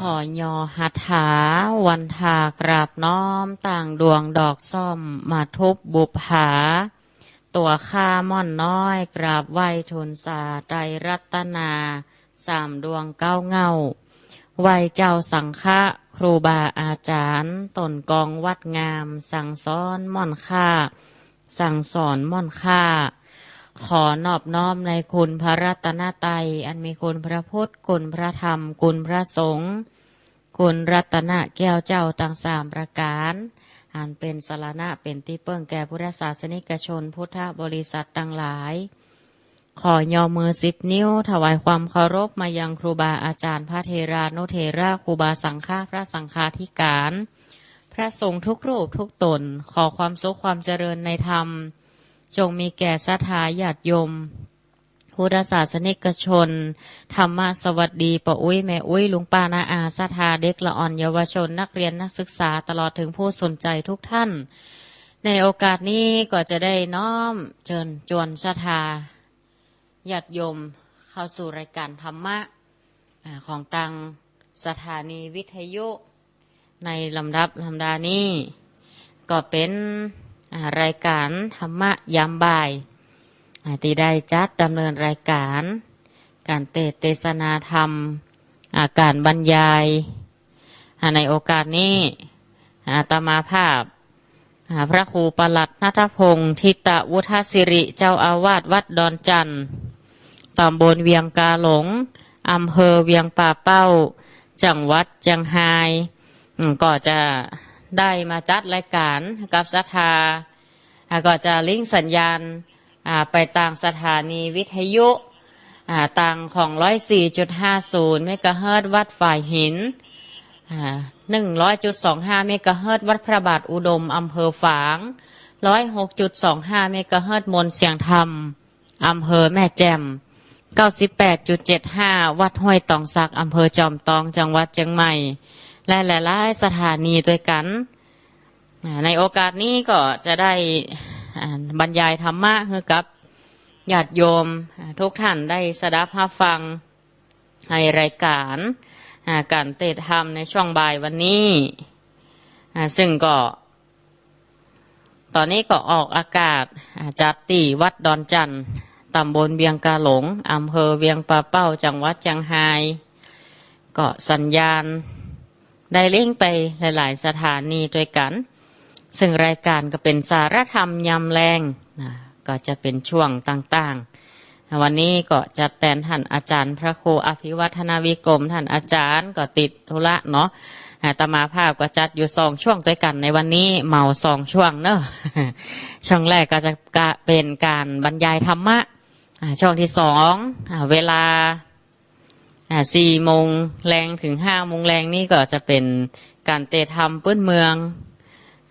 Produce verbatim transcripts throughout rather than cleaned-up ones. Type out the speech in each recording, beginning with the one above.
ขอยอหัตถาวันทากราบน้อม ตั้งดวงดอกส้มมาทุบบุปผา ตั๋วข้าม่อนน้อยกราบไหว้ทูลสาไตรรัตนา สามดวงเก้าเหง้า ไหว้เจ้าสังฆะครูบาอาจ๋ารย์ ต้นกองวัดงาม สั่งสอนม่อนข้า สั่งสอนม่อนข้า ขอนอบน้อมในคุณพระรัตนตรัย อันมีคุณพระพุทธ คุณพระธรรม คุณพระสงฆ์ คุณรัตนแก้วเจ้าตังสามประก๋าน อันเป๋นสรณะเป๋นตี้เปิ้งแก่พุทธศาสนิกชนพุทธบริษัทตังหลาย ขอยอมือสิบนิ้ว ถวายความเคารพมายังครูบาอาจ๋ารย์ พระเถรานุเถระ ครูบาสังฆะ พระสังฆาธิการ พระสงฆ์ทุกรูปทุกต๋น ขอความสุขความเจริญในธรรม จงมีแก่ศรัทธาญาติโยม พุทธศาสนิกชน ธรรมสวัสดี ป้ออุ๊ย แม่อุ๊ย ลุงป้าน้าอา ศรัทธาเด็กละอ่อนเยาวชน นักเรียนนักศึกษา ตลอดถึงผู้สนใจทุกท่าน ในโอกาสนี้ก็จะได้น้อมเจิญจวนศรัทธาญาติโยมเข้าสู่รายการธรรมะ อ่า ของตังสถานีวิทยุ ในลำดับลำดานี้ ก็เป๋น อ่า รายการธรรมะยามบ่าย อ่า ตี้ได้จัดดำเนินรายการ ก๋านเตสน์เตสนาธรรม อ่า ก๋านบรรยาย อ่า ในโอกาสนี้ อาตมาภาพ อ่า พระครูปลัดณัฐพงษ์ ทิตวุฒศิริ เจ้าอาวาสวัดดอนจันทน์ ตำบลเวียงกาหลง อำเภอเวียงป่าเป้า จังหวัดเจียงฮาย อืม ก็จะได้มาจัดรายการกับศรัทธา อ่า ก็จะลิงก์สัญญาณ อ่า ไปตางสถานีวิทยุ อ่า ตางของร้อยสี่จุดห้าศูนย์เมกะเฮิรตซ์วัดฝายหิน อ่า หนึ่งร้อยจุดสองห้าเมกะเฮิรตซ์วัดพระบาทอุดม อำเภอฝาง ร้อยหกจุดสองห้าเมกะเฮิรตซ์มนต์เสียงธรรม อำเภอแม่แจ่ม เก้าสิบแปดจุดเจ็ดห้าวัดห้วยตองสัก อำเภอจอมตอง จังหวัดเจียงใหม่ และหลายๆสถานีตวยกั๋น อ่า ในโอกาสนี้ก็จะได้ อ่า บรรยายธรรมะหื้อกับญาติโยม อ่า ทุกท่านได้สดับฮับฟังในรายการ อ่า ก๋านเตสน์ธรรมในช่วงบ่ายวันนี้ อ่า ซึ่งก็ ต๋อนนี้ก็ออกอากาศ อ่า จัดตี้วัดดอนจันทน์ ตำบลเวียงกาหลง อำเภอเวียงป่าเป้า จังหวัดเจียงฮาย ก็สัญญาณได้ลิงก์ไปหลายๆสถานีตวยกั๋น ซึ่งรายการก็เป๋นสารธรรมยามแลง นะ ก็จะเป๋นช่วงต่างๆ วันนี้ก็จัดแตนท่านอาจ๋ารย์พระครูอภิวัฒนวิกรม ท่านอาจ๋ารย์ก็ติดธุระเนาะ อาตมาภาพก็จัดอยู่สองช่วงตวยกั๋นในวันนี้ เหมาสองช่วงเนาะ ช่วงแรกก็จะกะเป๋นก๋านบรรยายธรรมะ อ่า ช่วงตี้สอง อ่า เวลา อ่า สี่โมงแลงเถิงห้าโมงแลงนี่ก็จะเป๋นก๋านเตสน์ธรรมปื๊นเมือง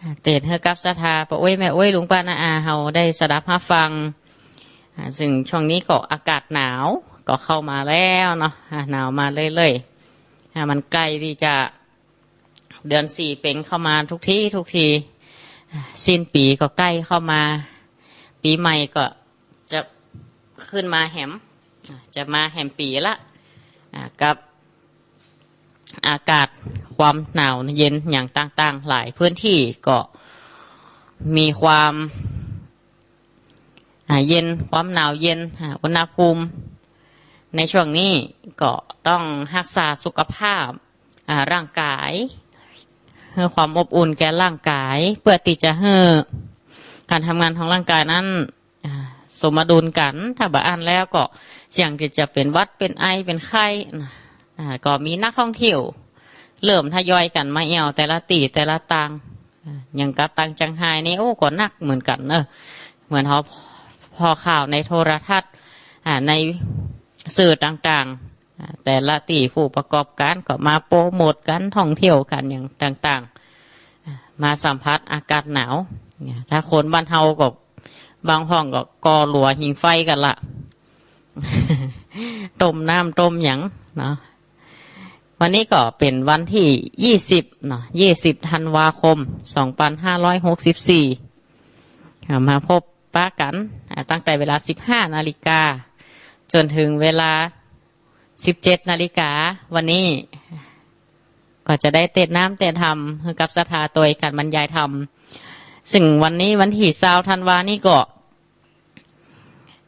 อ่า เตสน์หื้อกับศรัทธาป้ออุ๊ย แม่อุ๊ย ลุงป้าน้าอาเฮาได้สดับฮับฟัง อ่า ซึ่งช่วงนี้ก็อากาศหนาวก็เข้ามาแล้วเนาะ อ่า หนาวมาเรื่อยๆ อ่า มันใก้ตี้จะ เดือนสี่เป๋งเข้ามาทุกทีทุกที สิ้นปี๋ก็ใก้เข้ามา ปี๋ใหม่ก็จะขึ้นมาแหม จะมาแหมปี๋ละ อ่า กับอากาศความหนาวเย็นอย่างต่างๆ หลายพื้นที่ก็มีความ อ่า เย็น ความหนาวเย็น อ่า อุณหภูมิในช่วงนี้ก็ต้องฮักษาสุขภาพ อ่า ร่างก๋าย หื้อความอบอุ่นแก่ร่างก๋าย เปื้อตี้จะหื้อก๋านทำงานของร่างก๋ายนั้น อ่า สมดุลกั๋น ถ้าบ่อั้นแล้วก็เสี่ยงตี้จะเป๋นหวัด เป๋นไอ เป๋นไข้ นะ อ่า ก็มีนักท่องเที่ยวเริ่มทยอยกั๋นมาแอ่วแต่ละตี้แต่ละตาง อ่า อย่างกับตางเจียงฮายนี่ โอ้ ก็นักเหมือนกั๋นเนาะ เหมือนเฮาผ่อข่าวในโทรทัศน์ อ่า ในสื่อต่างๆ อ่า แต่ละตี้ผู้ประกอบก๋านก็มาโปรโมตกั๋น ท่องเที่ยวกั๋นอย่างต่างๆ อ่า มาสัมผัสอากาศหนาว เนี่ย ถ้าคนบ้านเฮาก็บางห้องก็ก่อหลัวหิงไฟกั๋นละ ต้มน้ำต้มหยังเนาะ วันนี้ก็เป๋นวันตี้ยี่สิบเนาะ ยี่สิบธันวาคม สองพันห้าร้อยหกสิบสี่ อ่า มาพบปะกั๋น อ่า ตั้งแต่เวลาสิบห้านาฬิกา จ๋นเถิงเวลาสิบเจ็ดนาฬิกา วันนี้ ก็จะได้เตะน้ำเตะธรรมหื้อกับศรัทธาตวยก๋านบรรยายธรรม ซึ่งวันนี้วันตี้ซาวธันวานี่ก็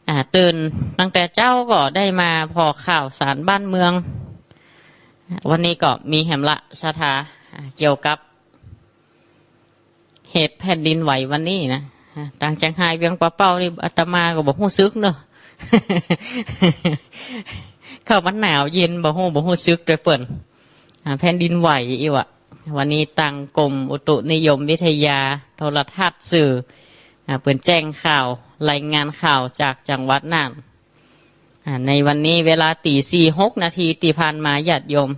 อ่า ตื่นตั้งแต่เจ๊าก็ได้มาผ่อข่าวสารบ้านเมือง วันนี้ก็มีแหมละศรัทธา อ่า เกี่ยวกับ เหตุแผ่นดินไหววันนี้นะ ตางเจียงฮายเวียงป่าเป้านี่อาตมาก็บ่ฮู้สึกเนาะ เข้ามันหนาวเย็นบ่ฮู้ บ่ฮู้สึกตวยเปิ้น อ่า แผ่นดินไหวอี้วะ วันนี้ตางกรมอุตุนิยมวิทยา โทรทัศน์ สื่อ อ่า เปิ้นแจ้งข่าว รายงานข่าวจากจังหวัดน่าน อ่า ในวันนี้เวลาตี๋สี่หกนาทีตี้ผ่านมาญาติโยม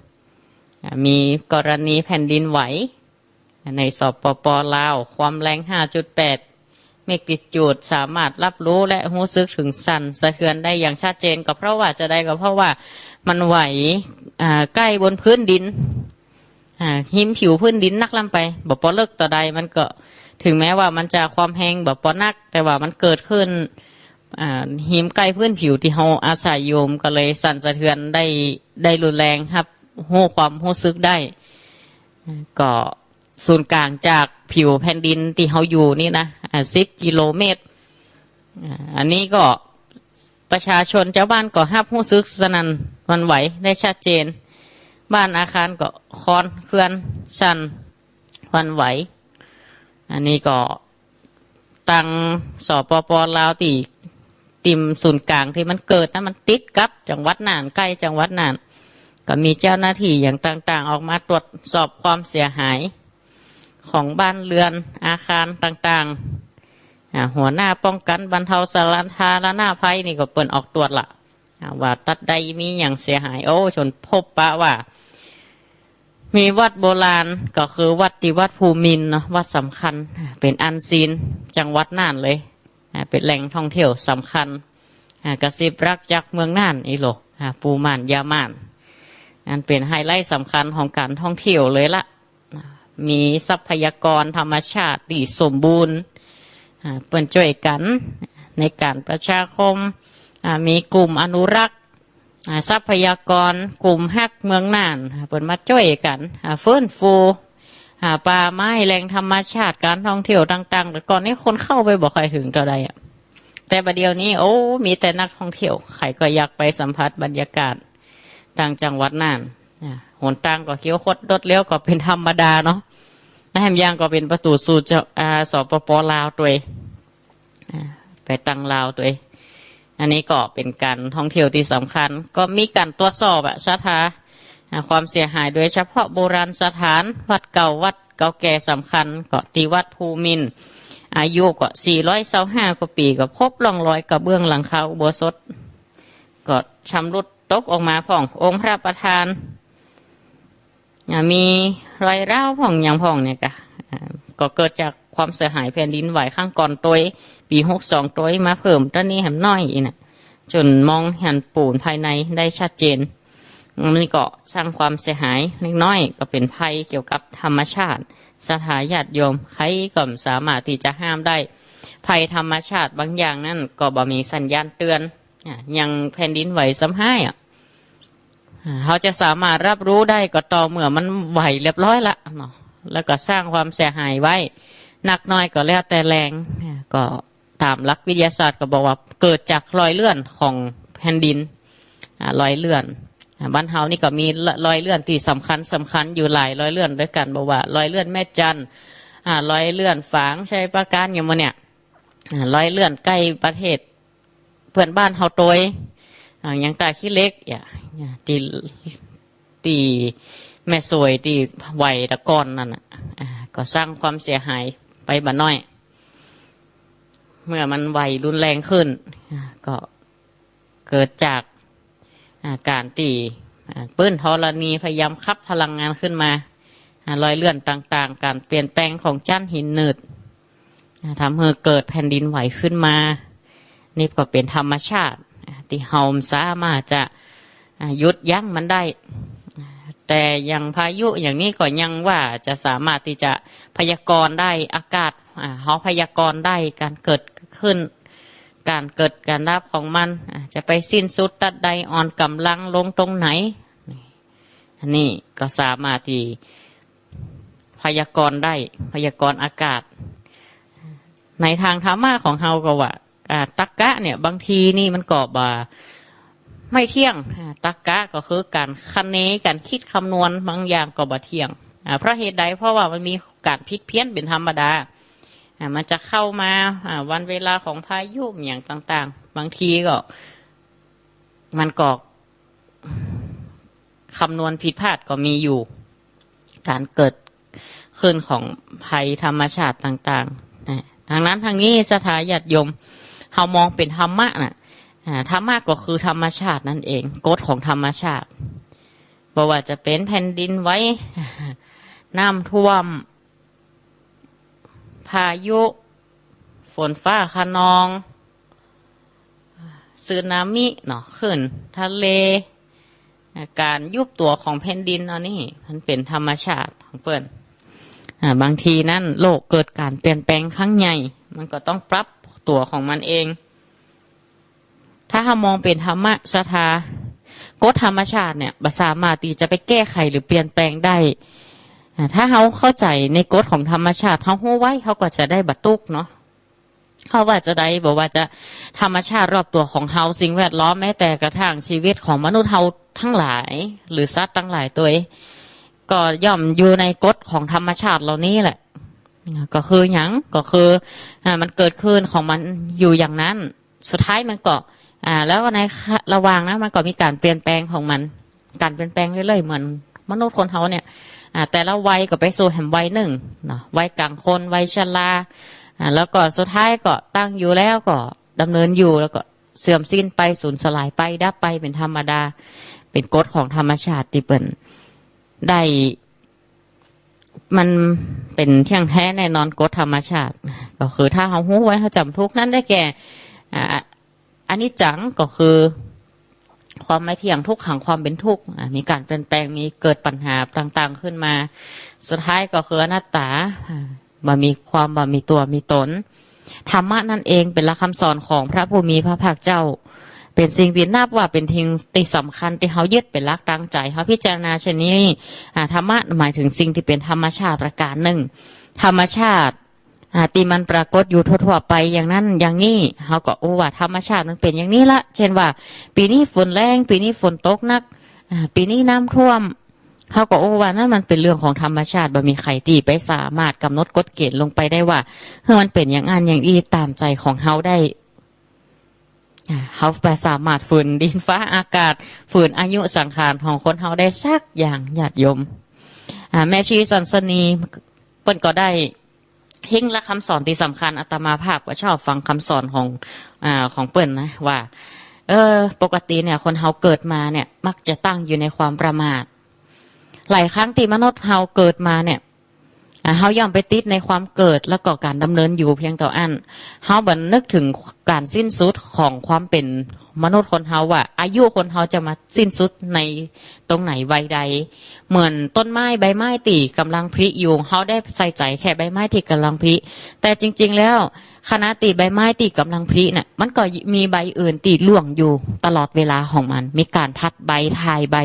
อ่า มีกรณีแผ่นดินไหว ใน สปป ลาว ความแรง ห้าจุดแปด แมกนิจูด สามารถรับรู้และฮู้สึกเถิงสั่นสะเทือนได้อย่างชัดเจน ก็เพราะว่าจะใด ก็เพราะว่ามันไหว อ่า ใก้บนพื้นดิน อ่า ฮิมผิวพื้นดินนักล้ำไป บ่ปอเลิกต่อใด มันก็ ถึงแม้ว่ามันจะความแฮงบ่ปอนัก แต่ว่ามันเกิดขึ้น อ่า ฮิมใก้พื้นผิวตี้เฮาอาศัยอยู่ มันก็เลยสั่นสะเทือนได้ ได้รุนแรง ฮับฮู้ความฮู้สึกได้ ก็ศูนย์กลางจากผิวแผ่นดินตี้เฮาอยู่นี่นะ อ่า สิบกิโลเมตร อ่า อันนี้ก็ประชาชนจาวบ้านก็ฮับฮู้สึกสนั่นหวั่นไหวได้ชัดเจน บ้านอาคารก็คอนเคลื่อนสั่นหวั่นไหว อันนี้ก็ ตาง สปป ลาว ตี้ ติ่มศูนย์กลางตี้มันเกิดนะ มันติดกับจังหวัดน่าน ใก้จังหวัดน่าน ก็มีเจ้าหน้าตี้อย่างต่างๆ ออกมาตรวจสอบความเสียหายของบ้านเรือนอาคารต่างๆ อ่า หัวหน้าป้องกันบรรเทาสาธารณภัยนี่ก็เปิ้นออกตรวจละ อ่า ว่าตัดใดมีหยังเสียหาย โอ้ จนพบปะว่า มีวัดโบราณก็คือวัดตี้วัดภูมินทร์เนาะ วัดสำคัญ เป๋นอันซีนจังหวัดน่านเลย อ่า เป๋นแหล่งท่องเที่ยวสำคัญ อ่า กระสิบรักจากเมืองน่านอี้โหละ อ่า ปู่ม่านย่าม่าน อันเป๋นไฮไลท์สำคัญของก๋านท่องเที่ยวเลยละ อ่า มีทรัพยากรธรรมชาติตี้สมบูรณ์ อ่า เปิ้นจ้วยกั๋นในก๋านประชาคม อ่า มีกลุ่มอนุรักษ์ อ่า ทรัพยากร กลุ่มฮักเมืองน่าน เปิ้นมาจ้วยกั๋น อ่า ฟื้นฟู อ่า ป่าไม้ แหล่งธรรมชาติ ก๋านท่องเที่ยวต่างๆ แต่ก่อนนี้คนเข้าไปบ่ค่อยเถิงเต้าใดอะ แต่บ่าเดี่ยวนี้ โอ้ มีแต่นักท่องเที่ยว ใผก็อยากไปสัมผัสบรรยากาศตางจังหวัดน่าน อ่า หนตางก็เขียวคด รถเลี้ยวก็เป๋นธรรมดาเนาะ และแหมอย่างก็เป๋นประตู๋สู่จะ อ่า สปป ลาวตวย อ่า ไปตางลาวตวย อันนี้ก็เป๋นก๋านท่องเที่ยวตี้สำคัญ ก็มีก๋านตรวจสอบอะ ศรัทธา อ่า ความเสียหาย โดยเฉพาะโบราณสถาน วัดเก่า วัดเก่าแก่สำคัญ ก็ตี้วัดภูมินทร์ อายุก็สี่ร้อยซาวห้ากว่าปี๋ ก็พบร่องรอยกระเบื้องหลังคาอุโบสถ ก็ชำรุดตกออกมาพ่อง องค์พระประธาน อ่า มีรอยร้าวพ่องหยังพ่องเนี่ยกะ อ่า ก็เกิดจากความเสียหายแผ่นดินไหวครั้งก่อนตวย ปี๋หกสองตวย มาเพิ่มตอนนี้แหมน้อยอี้นะ จ๋นมองหันปูนภายในได้ชัดเจน อันนี้ก็สร้างความเสียหายเล็กน้อย ก็เป๋นภัยเกี่ยวกับธรรมชาติ ศรัทธาญาติโยม ใผก็บ่สามารถตี้จะห้ามได้ ภัยธรรมชาติบางอย่างนั้นก็บ่มีสัญญาณเตือน อ่า อย่างแผ่นดินไหวซ้ำฮ้ายอะ อ่า เฮาจะสามารถรับรู้ได้ก็ต่อเมื่อมันไหวเรียบร้อยละเนาะ แล้วก็สร้างความเสียหายไว้ นักน้อยก็แล้วแต่แฮง อ่า ก็ต๋ามหลักวิทยาศาสตร์ก็บอกว่าเกิดจากรอยเลื่อนของแผ่นดิน อ่า รอยเลื่อน อ่า บ้านเฮานี่ก็มีรอยเลื่อนตี้สำคัญสำคัญอยู่หลายรอยเลื่อนด้วยกั๋น บอกว่ารอยเลื่อนแม่จันทน์ อ่า รอยเลื่อนฝางชัยปราการ อย่างหมู่เนี่ย อ่า รอยเลื่อนใก้ประเทศ เปื้อนบ้านเฮาตวย อ่า อย่างต้าขี้เหล็ก อย่า อย่า ตี้ ตี้แม่สวย ตี้ไหวตะก่อนนั่นน่ะ อ่า ก็สร้างความเสียหายไปบ่าน้อย เมื่อมันไหวรุนแรงขึ้น อ่า ก็เกิดจาก อ่า ก๋านตี้ อ่า ปื้นธรณีพยายามขับพลังงานขึ้นมา อ่า รอยเลื่อนต่างๆ ก๋านเปลี่ยนแปลงของจั้นหินหนืด อ่า ทำหื้อเกิดแผ่นดินไหวขึ้นมา นี่ก็เป๋นธรรมชาติ อ่า ตี้เฮาบ่สามารถจะ อ่า หยุดยั้งมันได้ อ่า แต่อย่างพายุอย่างนี้ก็ยังว่าจะสามารถตี้จะพยากรณ์ได้ อากาศ อ่า เฮาพยากรณ์ได้ก๋านเกิดขึ้น ก๋านเกิดก๋านดับของมัน อ่า จะไปสิ้นสุดตั๊ดใด อ่อนก๋ำลังลงตรงไหน นี่ก็สามารถตี้พยากรณ์ได้ พยากรณ์อากาศ ในตางธรรมะของเฮาก็ว่า อ่า ตรรกะเนี่ย บางทีนี่มันก็บ่า ไม่เที่ยง อ่า ตรรกะก็คือก๋านคะเน ก๋านกึ๊ดคำนวณ บางอย่างก็บ่เที่ยง อ่า เพราะเหตุใด เพราะว่ามันมีก๋านผิดเพี้ยนเป๋นธรรมดา อ่า มันจะเข้ามา อ่า วันเวลาของพายุอย่างต่างๆ บางทีก็ มันก็ คำนวณผิดพลาดก็มีอยู่ ก๋านเกิดขึ้นของภัยธรรมชาติต่างๆ นะ ดังนั้นตางนี้ศรัทธาญาติโยม เฮามองเป๋นธรรมะน่ะ อ่า ธรรมะก็คือธรรมชาตินั่นเอง กฎของธรรมชาติ บ่ว่าจะเป๋นแผ่นดินไหว น้ำท่วม พายุ ฝนฟ้าคะนอง สึนามิเนาะ คลื่นทะเล ก๋านยุบตั๋วของแผ่นดิน อันนี้มันเป๋นธรรมชาติของเปิ้น อ่า บางทีนั้นโลกเกิดก๋านเปลี่ยนแปลงครั้งใหญ่ มันก็ต้องปรับตั๋วของมันเอง ถ้าเฮามองเป๋นธรรมะศรัทธา กฎธรรมชาติเนี่ย บ่สามารถตี้จะไปแก้ไขหรือเปลี่ยนแปลงได้ อ่า ถ้าเฮาเข้าใจ๋ในกฎของธรรมชาติ เฮาฮู้ไว้ เฮาก็จะได้บ่ตุ๊กข์เนาะ เฮาว่าจะใด บ่ว่าจะธรรมชาติรอบตั๋วของเฮา สิ่งแวดล้อม แม้แต่กระทั่งชีวิตของมนุษย์เฮาตังหลาย หรือสัตว์ตังหลายตวย ก็ย่อมอยู่ในกฎของธรรมชาติเหล่านี้แหละ ก็คือหยัง ก็คือ อ่า มันเกิดขึ้นของมันอยู่อย่างนั้น สุดท้ายมันก็ อ่า แล้วในระหว่างนั้นมันก็มีก๋านเปลี่ยนแปลงของมัน ก๋านเปลี่ยนแปลงเรื่อยๆ เหมือนมนุษย์คนเฮาเนี่ย อ่า แต่ละวัยก็ไปสู่แหมวัยนึ่งเนาะ วัยกลางคน วัยชรา อ่า แล้วก็สุดท้ายก็ตั้งอยู่แล้วก็ดำเนินอยู่ แล้วก็เสื่อมสิ้นไป สูญสลายไป ดับไปเป๋นธรรมดา เป๋นกฎของธรรมชาติตี้เปิ้นได้ มันเป๋นเที่ยงแท้แน่นอน กฎธรรมชาติ ก็คือถ้าเฮาฮู้ไว้ เฮาจ๋ำถูก นั่นได้แก่ อ่า อนิจจัง ก็คือความไม่เที่ยง ทุกขัง ความเป๋นทุกข์ อ่า มีก๋านเปลี่ยนแปลง มีเกิดปัญหาต่างๆ ขึ้นมา สุดท้ายก็คืออนัตตา อ่า บ่มีความ บ่มีตั๋วมีต๋น ธรรมะนั่นเองเป๋นหลักคำสอนของพระผู้มีพระภาคเจ้า เป๋นสิ่งตี้นับว่าเป๋นสิ่งตี้สำคัญ ตี้เฮายึดเป๋นหลักตางใจ๋ เฮาพิจารณาเช่นนี้ อ่า ธรรมะหมายถึงสิ่งตี้เป๋นธรรมชาติประก๋านนึ่ง ธรรมชาติ อ่า ตี้มันปรากฏอยู่ทั่วๆ ไปอย่างนั้นอย่างนี้ เฮาก็อู้ว่าธรรมชาติมันเป๋นอย่างนี้ละ เช่นว่า ปี๋นี้ฝนแล้ง ปี๋นี้ฝนตกหนัก อ่า ปี๋นี้น้ำท่วม เฮาก็อู้ว่านั่นมันเป๋นเรื่องของธรรมชาติ บ่มีใผตี้ไปสามารถก๋ำหนดกฎเกณฑ์ลงไปได้ว่า เฮ้ย มันเป๋นอย่างอั้นอย่างอี้ต๋ามใจ๋ของเฮาได้ อ่า เฮาบ่สามารถฝืนดินฟ้าอากาศ ฝืนอายุสังขารของคนเฮาได้สักอย่าง ญาติโยม อ่า แม่ชีสันสนีเปิ้นก็ได้ ทิ้งหลักคำสอนตี้สำคัญ อาตมาภาพก็ชอบฟังคำสอนของ อ่า ของเปิ้นนะ ว่า เออ ปกติเนี่ย คนเฮาเกิดมาเนี่ย มักจะตั้งอยู่ในความประมาท หลายครั้งตี้มนุษย์เฮาเกิดมาเนี่ย อ่า เฮาย่อมไปติดในความเกิด แล้วก็ก๋านดำเนินอยู่เพียงเต้าอั้น เฮาบ่นึกเถิงก๋านสิ้นสุดของความเป๋นมนุษย์คนเฮา ว่าอายุคนเฮาจะมาสิ้นสุดในตรงไหนวัยใด เหมือนต้นไม้ใบไม้ตี้ก่ำลังผลิอยู่ เฮาได้ใส่ใจ๋แค่ใบไม้ตี้ก่ำลังผลิ แต่จริงๆ แล้ว ขณะตี้ใบไม้ตี้ก่ำลังผลิน่ะ มันก็มีใบอื่นตี้ร่วงอยู่ตลอดเวลาของมัน มีก๋านผลัดใบถ่ายใบ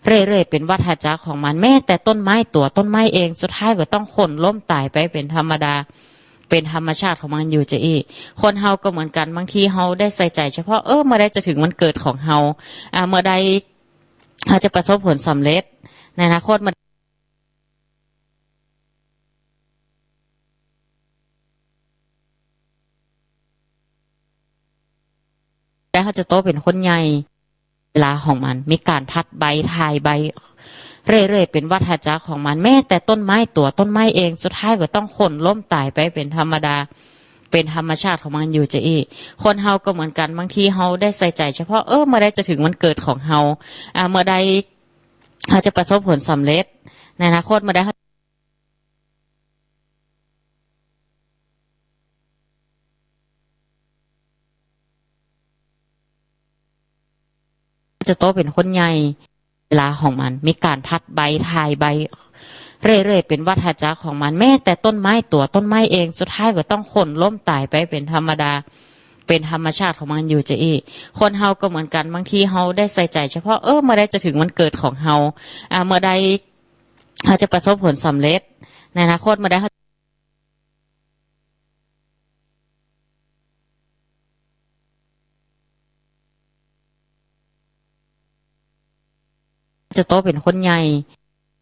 เรื่อยๆ เป๋นวัฏจักรของมัน แม้แต่ต้นไม้ตั๋วต้นไม้เอง สุดท้ายก็ต้องโค่นล้มต๋ายไปเป๋นธรรมดา เป๋นธรรมชาติของมันอยู่จาอี้ คนเฮาก็เหมือนกั๋น บางทีเฮาได้ใส่ใจ๋เฉพาะ เออ เมื่อใดจะเถิงวันเกิดของเฮา อ่า เมื่อใดเฮาจะประสบผลสำเร็จในอนาคต เมื่อ แต่เฮาจะโตเป๋นคนใหญ่ เวลาของมัน มีก๋านผลัดใบถ่ายใบ เรื่อยๆ เป๋นวัฏจักรของมัน แม้แต่ต้นไม้ตั๋วต้นไม้เอง สุดท้ายก็ต้องโค่นล้มต๋ายไปเป๋นธรรมดา เป๋นธรรมชาติของมันอยู่จาอี้ คนเฮาก็เหมือนกั๋น บางทีเฮาได้ใส่ใจ๋เฉพาะ เออ เมื่อใดจะเถิงวันเกิดของเฮา อ่า เมื่อใดเฮาจะประสบผลสำเร็จในอนาคต เมื่อใดเฮา จะโตเป๋นคนใหญ่ เวลาของมัน มีก๋านผลัดใบถ่ายใบ เรื่อยๆ เป๋นวัฏจักรของมัน แม้แต่ต้นไม้ตั๋วต้นไม้เอง สุดท้ายก็ต้องโค่นล้มต๋ายไปเป๋นธรรมดา เป๋นธรรมชาติของมันอยู่จาอี้ คนเฮาก็เหมือนกั๋น บางทีเฮาได้ใส่ใจ๋เฉพาะ เออ เมื่อใดจะเถิงวันเกิดของเฮา อ่า เมื่อใดเฮาจะประสบผลสำเร็จ ในอนาคตเมื่อใดเฮา จะโตเป๋นคนใหญ่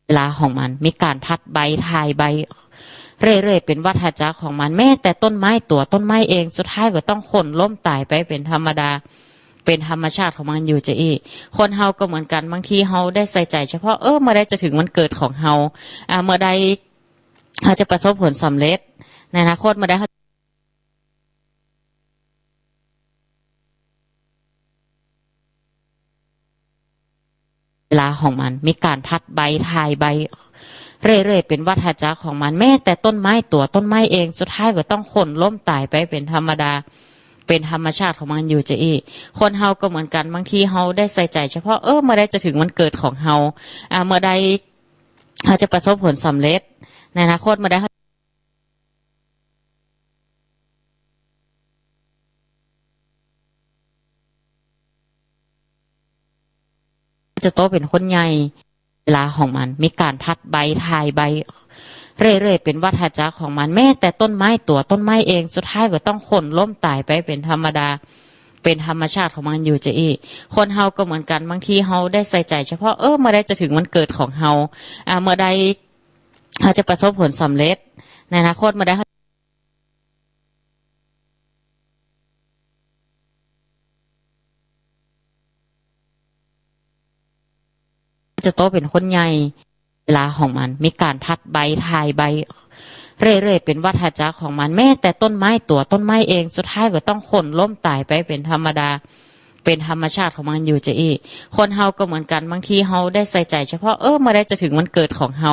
เวลาของมัน มีก๋านผลัดใบ ถ่ายใบ เรื่อยๆ เป๋นวัฏจักรของมัน แม้แต่ต้นไม้ตั๋วต้นไม้เอง สุดท้ายก็ต้องโค่นล้มต๋ายไปเป๋นธรรมดา เป๋นธรรมชาติของมันอยู่จาอี้ คนเฮาก็เหมือนกั๋น บางทีเฮาได้ใส่ใจ๋เฉพาะ เออ เมื่อใดจะเถิงวันเกิดของเฮา อ่า เมื่อใดเฮาจะประสบผลสำเร็จ ในอนาคตเมื่อใดเฮา เวลาของมัน มีก๋านผลัดใบ ถ่ายใบ เรื่อยๆ เป๋นวัฏจักรของมัน แม้แต่ต้นไม้ตั๋วต้นไม้เอง สุดท้ายก็ต้องโค่นล้มต๋ายไปเป๋นธรรมดา เป๋นธรรมชาติของมันอยู่จาอี้ คนเฮาก็เหมือนกั๋น บางทีเฮาได้ใส่ใจ๋เฉพาะ เออ เมื่อใดจะเถิงวันเกิดของเฮา อ่า เมื่อใดเฮาจะประสบผลสำเร็จ ในอนาคตเมื่อใดเฮา จะโตเป๋นคนใหญ่ เวลาของมัน มีก๋านผลัดใบ ถ่ายใบ เรื่อยๆ เป๋นวัฏจักรของมัน แม้แต่ต้นไม้ตั๋วต้นไม้เอง สุดท้ายก็ต้องโค่นล้มต๋ายไปเป๋นธรรมดา เป๋นธรรมชาติของมันอยู่จาอี้ คนเฮาก็เหมือนกั๋น บางทีเฮาได้ใส่ใจ๋เฉพาะ เออ เมื่อใดจะเถิงวันเกิดของเฮา อ่า เมื่อใดเฮาจะประสบผลสำเร็จ ในอนาคตเมื่อใดเฮา จะโตเป๋นคนใหญ่ เวลาของมัน มีก๋านผลัดใบ ถ่ายใบ เรื่อยๆ เป๋นวัฏจักรของมัน แม้แต่ต้นไม้ตั๋วต้นไม้เอง สุดท้ายก็ต้องโค่นล้มต๋ายไปเป๋นธรรมดา เป๋นธรรมชาติของมันอยู่จาอี้ คนเฮาก็เหมือนกั๋น บางทีเฮาได้ใส่ใจ๋เฉพาะ เออ เมื่อใดจะเถิงวันเกิดของเฮา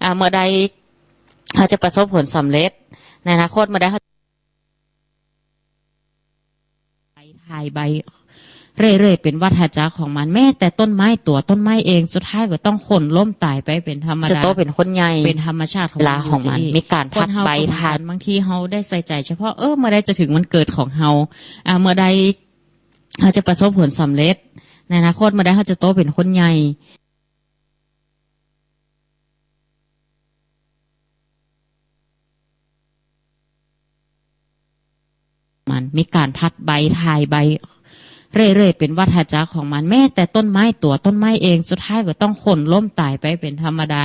อ่า เมื่อใดเฮาจะประสบผลสำเร็จ ในอนาคตเมื่อใดเฮา ถ่ายใบ เรื่อยๆ เป๋นวัฏจักรของมัน แม้แต่ต้นไม้ตั๋วต้นไม้เอง สุดท้ายก็ต้องโค่นล้มต๋ายไปเป๋นธรรมดา จะโตเป๋นคนใหญ่ เป๋นธรรมชาติของมันอยู่จาอี้ เวลาของมัน มีก๋านผลัดใบ ถ่าย บางทีเฮาได้ใส่ใจ๋เฉพาะ เออ เมื่อใดจะเถิงวันเกิดของเฮา อ่า เมื่อใดเฮาจะประสบผลสำเร็จ ในอนาคตเมื่อใดเฮาจะโตเป๋นคนใหญ่ มัน มีก๋านผลัดใบ ถ่ายใบ เรื่อยๆ เป๋นวัฏจักรของมัน แม้แต่ต้นไม้ตั๋วต้นไม้เอง สุดท้ายก็ต้องโค่นล้มต๋ายไปเป๋นธรรมดา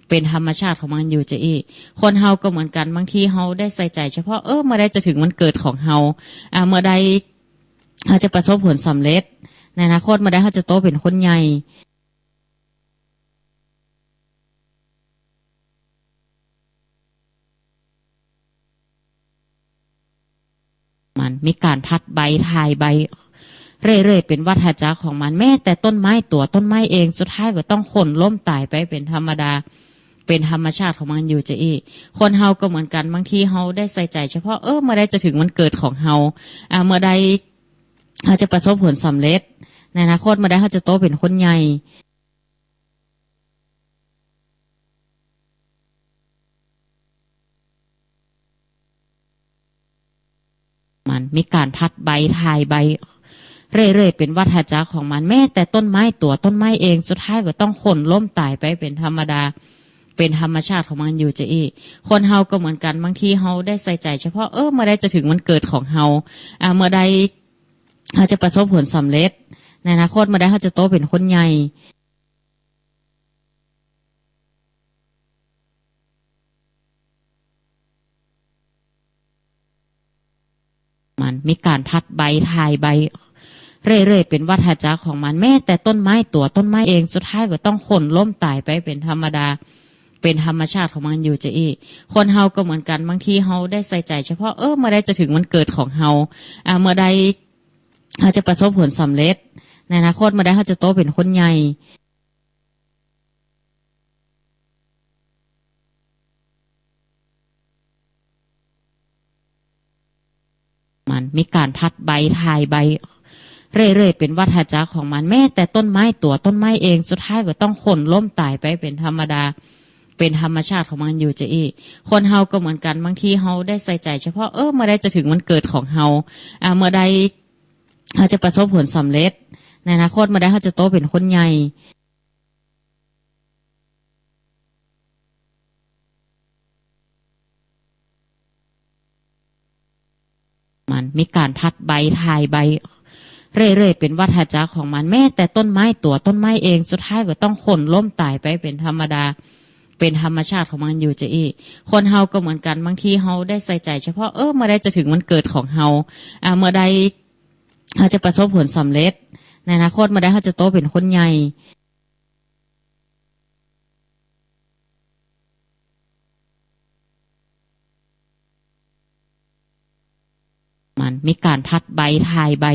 เป๋นธรรมชาติของมันอยู่จาอี้ คนเฮาก็เหมือนกั๋น บางทีเฮาได้ใส่ใจ๋เฉพาะ เออ เมื่อใดจะเถิงวันเกิดของเฮา อ่า เมื่อใดเฮาจะประสบผลสำเร็จ ในอนาคตเมื่อใดเฮาจะโตเป๋นคนใหญ่ มัน มีก๋านผลัดใบ ถ่ายใบ เรื่อยๆ เป๋นวัฏจักรของมัน แม้แต่ต้นไม้ตั๋วต้นไม้เอง สุดท้ายก็ต้องโค่นล้มต๋ายไปเป๋นธรรมดา เป๋นธรรมชาติของมันอยู่จาอี้ คนเฮาก็เหมือนกั๋น บางทีเฮาได้ใส่ใจ๋เฉพาะ เออ เมื่อใดจะเถิงวันเกิดของเฮา อ่า เมื่อใดเฮาจะประสบผลสำเร็จ ในอนาคตเมื่อใดเฮาจะโตเป๋นคนใหญ่ มัน มีก๋านผลัดใบ ถ่ายใบ เรื่อยๆ เป๋นวัฏจักรของมัน แม้แต่ต้นไม้ตั๋วต้นไม้เอง สุดท้ายก็ต้องโค่นล้มต๋ายไปเป๋นธรรมดา เป๋นธรรมชาติของมันอยู่จาอี้ คนเฮาก็เหมือนกั๋น บางทีเฮาได้ใส่ใจ๋เฉพาะ เออ เมื่อใดจะเถิงวันเกิดของเฮา อ่า เมื่อใดเฮาจะประสบผลสำเร็จ ในอนาคตเมื่อใดเฮาจะโตเป๋นคนใหญ่ มัน มีก๋านผลัดใบ ถ่ายใบ เรื่อยๆ เป๋นวัฏจักรของมัน แม้แต่ต้นไม้ตั๋วต้นไม้เอง สุดท้ายก็ต้องโค่นล้มต๋ายไปเป๋นธรรมดา เป๋นธรรมชาติของมันอยู่จาอี้ คนเฮาก็เหมือนกั๋น บางทีเฮาได้ใส่ใจ๋เฉพาะ เออ เมื่อใดจะเถิงวันเกิดของเฮา อ่า เมื่อใดเฮาจะประสบผลสำเร็จ ในอนาคตเมื่อใดเฮาจะโตเป๋นคนใหญ่ มัน มีก๋านผลัดใบ ถ่ายใบ เรื่อยๆ เป๋นวัฏจักรของมัน แม้แต่ต้นไม้ตั๋วต้นไม้เอง สุดท้ายก็ต้องโค่นล้มต๋ายไปเป๋นธรรมดา เป๋นธรรมชาติของมันอยู่จาอี้ คนเฮาก็เหมือนกั๋น บางทีเฮาได้ใส่ใจ๋เฉพาะ เออ เมื่อใดจะเถิงวันเกิดของเฮา อ่า เมื่อใดเฮาจะประสบผลสำเร็จ ในอนาคตเมื่อใดเฮาจะโตเป๋นคนใหญ่ มัน มีก๋านผลัดใบ ถ่ายใบ เรื่อยๆ เป๋นวัฏจักรของมัน แม้แต่ต้นไม้ตั๋วต้นไม้เอง สุดท้ายก็ต้องโค่นล้มต๋ายไปเป๋นธรรมดา เป๋นธรรมชาติของมันอยู่จาอี้ คนเฮาก็เหมือนกั๋น บางทีเฮาได้ใส่ใจ๋เฉพาะ เออ เมื่อใดจะเถิงวันเกิดของเฮา อ่า เมื่อใดเฮาจะประสบผลสำเร็จ ในอนาคตเมื่อใดเฮาจะโตเป๋นคนใหญ่ มัน มีก๋านผลัดใบ ถ่ายใบ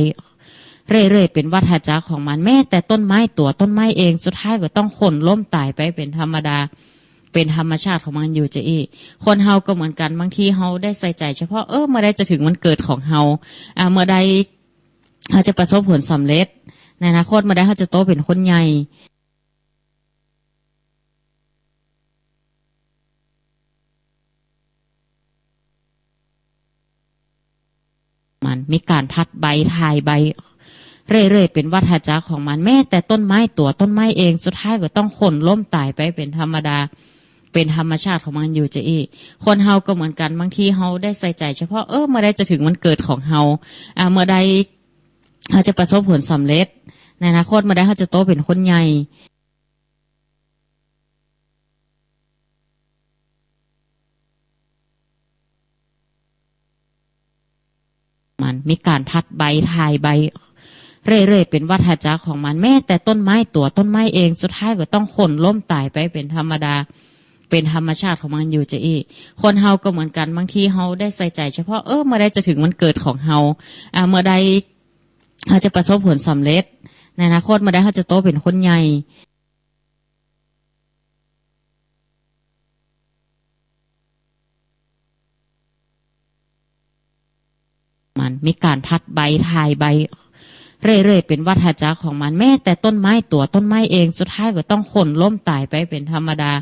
เรื่อยๆ เป๋นวัฏจักรของมัน แม้แต่ต้นไม้ตั๋วต้นไม้เอง สุดท้ายก็ต้องโค่นล้มต๋ายไปเป๋นธรรมดา เป๋นธรรมชาติของมันอยู่จาอี้ คนเฮาก็เหมือนกั๋น บางทีเฮาได้ใส่ใจ๋เฉพาะ เออ เมื่อใดจะเถิงวันเกิดของเฮา อ่า เมื่อใดเฮาจะประสบผลสำเร็จ ในอนาคตเมื่อใดเฮาจะโตเป๋นคนใหญ่ มัน มีก๋านผลัดใบ ถ่ายใบ เรื่อยๆ เป๋นวัฏจักรของมัน แม้แต่ต้นไม้ตั๋วต้นไม้เอง สุดท้ายก็ต้องโค่นล้มต๋ายไปเป๋นธรรมดา เป๋นธรรมชาติของมันอยู่จาอี้ คนเฮาก็เหมือนกั๋น บางทีเฮาได้ใส่ใจ๋เฉพาะ เออ เมื่อใดจะเถิงวันเกิดของเฮา อ่า เมื่อใดเฮาจะประสบผลสำเร็จ ในอนาคตเมื่อใดเฮาจะโตเป๋นคนใหญ่ มัน มีก๋านผลัดใบ ถ่ายใบ เรื่อยๆ เป๋นวัฏจักรของมัน แม้แต่ต้นไม้ตั๋วต้นไม้เอง สุดท้ายก็ต้องโค่นล้มต๋ายไปเป๋นธรรมดา เป๋นธรรมชาติของมันอยู่จาอี้ คนเฮาก็เหมือนกั๋น บางทีเฮาได้ใส่ใจ๋เฉพาะ เออ เมื่อใดจะเถิงวันเกิดของเฮา อ่า เมื่อใดเฮาจะประสบผลสำเร็จ ในอนาคตเมื่อใดเฮาจะโตเป๋นคนใหญ่ มัน มีก๋านผลัดใบ ถ่ายใบ เรื่อยๆ เป๋นวัฏจักรของมัน แม้แต่ต้นไม้ตั๋วต้นไม้เอง สุดท้ายก็ต้องโค่นล้มต๋ายไปเป๋นธรรมดา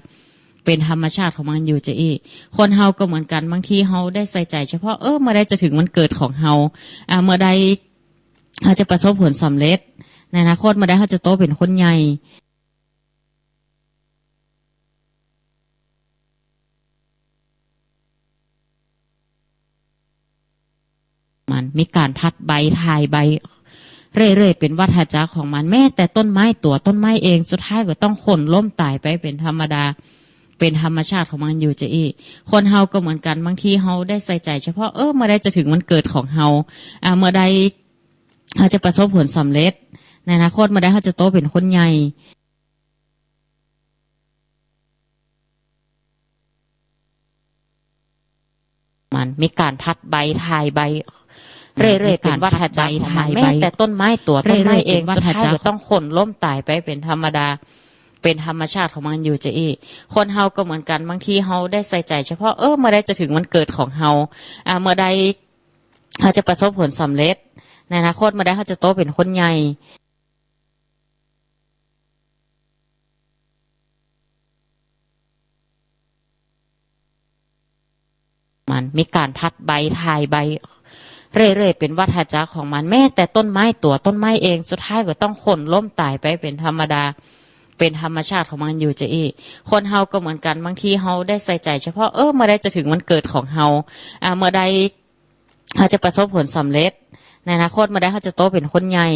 เป๋นธรรมชาติของมันอยู่จาอี้ คนเฮาก็เหมือนกั๋น บางทีเฮาได้ใส่ใจ๋เฉพาะ เออ เมื่อใดจะเถิงวันเกิดของเฮา อ่า เมื่อใดเฮาจะประสบผลสำเร็จ ในอนาคตเมื่อใดเฮาจะโตเป๋นคนใหญ่ มัน มีก๋านผลัดใบ ถ่ายใบ เรื่อยๆ เป๋นวัฏจักรของมัน แม้แต่ต้นไม้ตั๋วต้นไม้เอง สุดท้ายก็ต้องโค่นล้มต๋ายไปเป๋นธรรมดา เป๋นธรรมชาติของมันอยู่จาอี้ คนเฮาก็เหมือนกั๋น บางทีเฮาได้ใส่ใจ๋เฉพาะ เออ เมื่อใดจะเถิงวันเกิดของเฮา อ่า เมื่อใดเฮาจะประสบผลสำเร็จ ในอนาคตเมื่อใดเฮาจะโตเป๋นคนใหญ่ มัน มีก๋านผลัดใบ ถ่ายใบ เรื่อยๆ เป๋นวัฏจักรของมัน แม้แต่ต้นไม้ตั๋วต้นไม้เอง สุดท้ายก็ต้องโค่นล้มต๋ายไปเป๋นธรรมดา เป๋นธรรมชาติของมันอยู่จาอี้ คนเฮาก็เหมือนกั๋น บางทีเฮาได้ใส่ใจ๋เฉพาะ เออ เมื่อใดจะเถิงวันเกิดของเฮา อ่า เมื่อใดเฮาจะประสบผลสำเร็จ ในอนาคตเมื่อใดเฮาจะโตเป๋นคนใหญ่ มัน มีก๋านผลัดใบ ถ่ายใบ เรื่อยๆ เป๋นวัฏจักรของมัน แม้แต่ต้นไม้ตั๋วต้นไม้เอง สุดท้ายก็ต้องโค่นล้มต๋ายไปเป๋นธรรมดา เป๋นธรรมชาติของมันอยู่จาอี้ คนเฮาก็เหมือนกั๋น บางทีเฮาได้ใส่ใจ๋เฉพาะ เออ เมื่อใดจะเถิงวันเกิดของเฮา อ่า เมื่อใดเฮาจะประสบผลสำเร็จ ในอนาคตเมื่อใดเฮาจะโตเป๋นคนใหญ่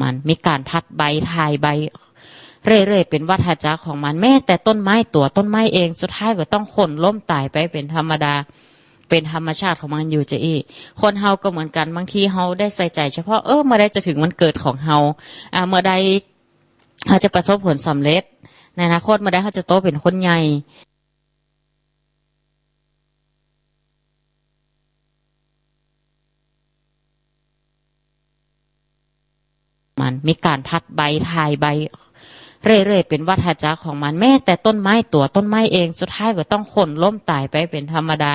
มัน มีก๋านผลัดใบ ถ่ายใบ เรื่อยๆ เป๋นวัฏจักรของมัน แม้แต่ต้นไม้ตั๋วต้นไม้เอง สุดท้ายก็ต้องโค่นล้มต๋ายไปเป๋นธรรมดา เป๋นธรรมชาติของมันอยู่จาอี้ คนเฮาก็เหมือนกั๋น บางทีเฮาได้ใส่ใจ๋เฉพาะ เออ เมื่อใดจะเถิงวันเกิดของเฮา อ่า เมื่อใดเฮาจะประสบผลสำเร็จ ในอนาคตเมื่อใดเฮาจะโตเป๋นคนใหญ่ มัน มีก๋านผลัดใบ ถ่ายใบ เรื่อยๆ เป๋นวัฏจักรของมัน แม้แต่ต้นไม้ตั๋วต้นไม้เอง สุดท้ายก็ต้องโค่นล้มต๋ายไปเป๋นธรรมดา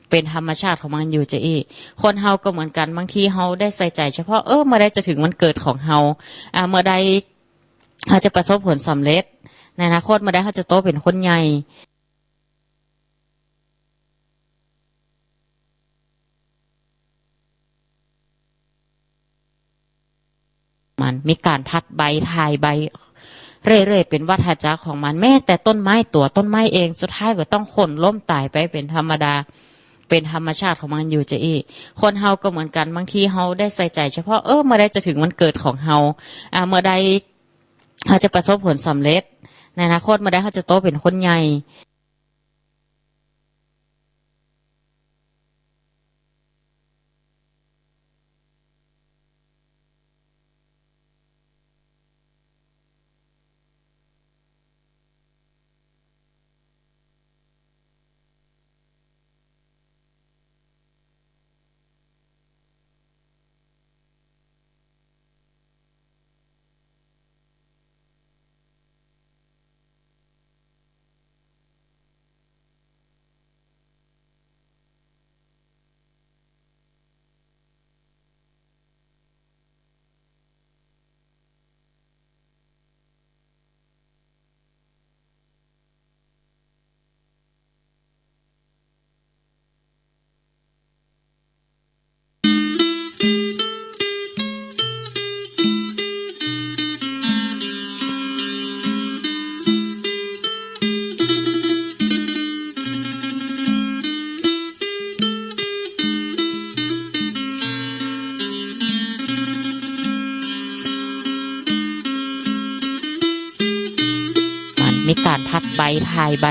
เป๋นธรรมชาติของมันอยู่จาอี้ คนเฮาก็เหมือนกั๋น บางทีเฮาได้ใส่ใจ๋เฉพาะ เออ เมื่อใดจะเถิงวันเกิดของเฮา อ่า เมื่อใดเฮาจะประสบผลสำเร็จ ในอนาคตเมื่อใดเฮาจะโตเป๋นคนใหญ่ มันมีก๋านผลัดใบ ถ่ายใบ เรื่อยๆ เป๋นวัฏจักรของมัน แม้แต่ต้นไม้ตั๋วต้นไม้เอง สุดท้ายก็ต้องโค่นล้มต๋ายไปเป๋นธรรมดา เป๋นธรรมชาติของมันอยู่จาอี้ คนเฮาก็เหมือนกั๋น บางทีเฮาได้ใส่ใจ๋เฉพาะ เออ เมื่อใดจะเถิงวันเกิดของเฮา อ่า เมื่อใดเฮาจะประสบผลสำเร็จ ในอนาคตเมื่อใดเฮาจะโตเป๋นคนใหญ่ มันมีก๋านผลัดใบ ถ่ายใบ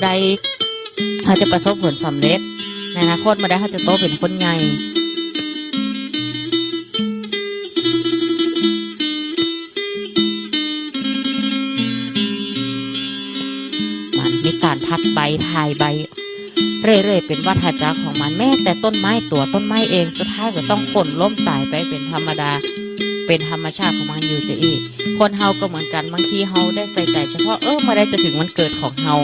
ได้ เฮาจะประสบผลสำเร็จในอนาคต เมื่อใดเฮาจะโตเป๋นคนใหญ่ มันมีก๋านผัดใบ ถ่ายใบ เรื่อยๆ เป๋นวัฏจักรของมัน แม้แต่ต้นไม้ตั๋วต้นไม้เอง สุดท้ายก็ต้องโค่นล้มต๋ายไปเป๋นธรรมดา เป๋นธรรมชาติของมันอยู่จาอี้ คนเฮาก็เหมือนกั๋น บางทีเฮาได้ใส่ใจ๋เฉพาะ เออ เมื่อใดจะเถิงวันเกิดของเฮา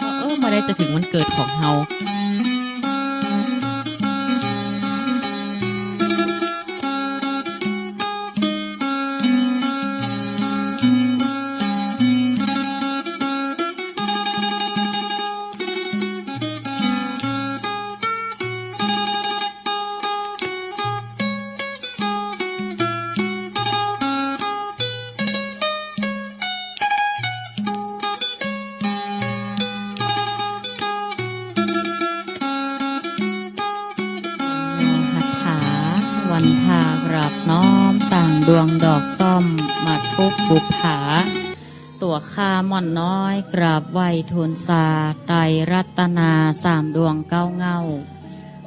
เออ เมื่อใดจะเถิงวันเกิดของเฮา หัตถา วันทากราบน้อม ต่างดวงดอกส้ม หมากทุกบุปผา ตั๋วข้าม่อนน้อย กราบไหว้ทูลสา ไตรรัตนาสามดวงเก้าเหง้า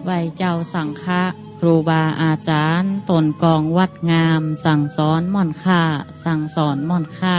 ไหว้เจ้าสังฆะ ครูบาอาจ๋ารย์ ต๋นกองวัดงาม สั่งสอนม่อนข้า สั่งสอนม่อนข้า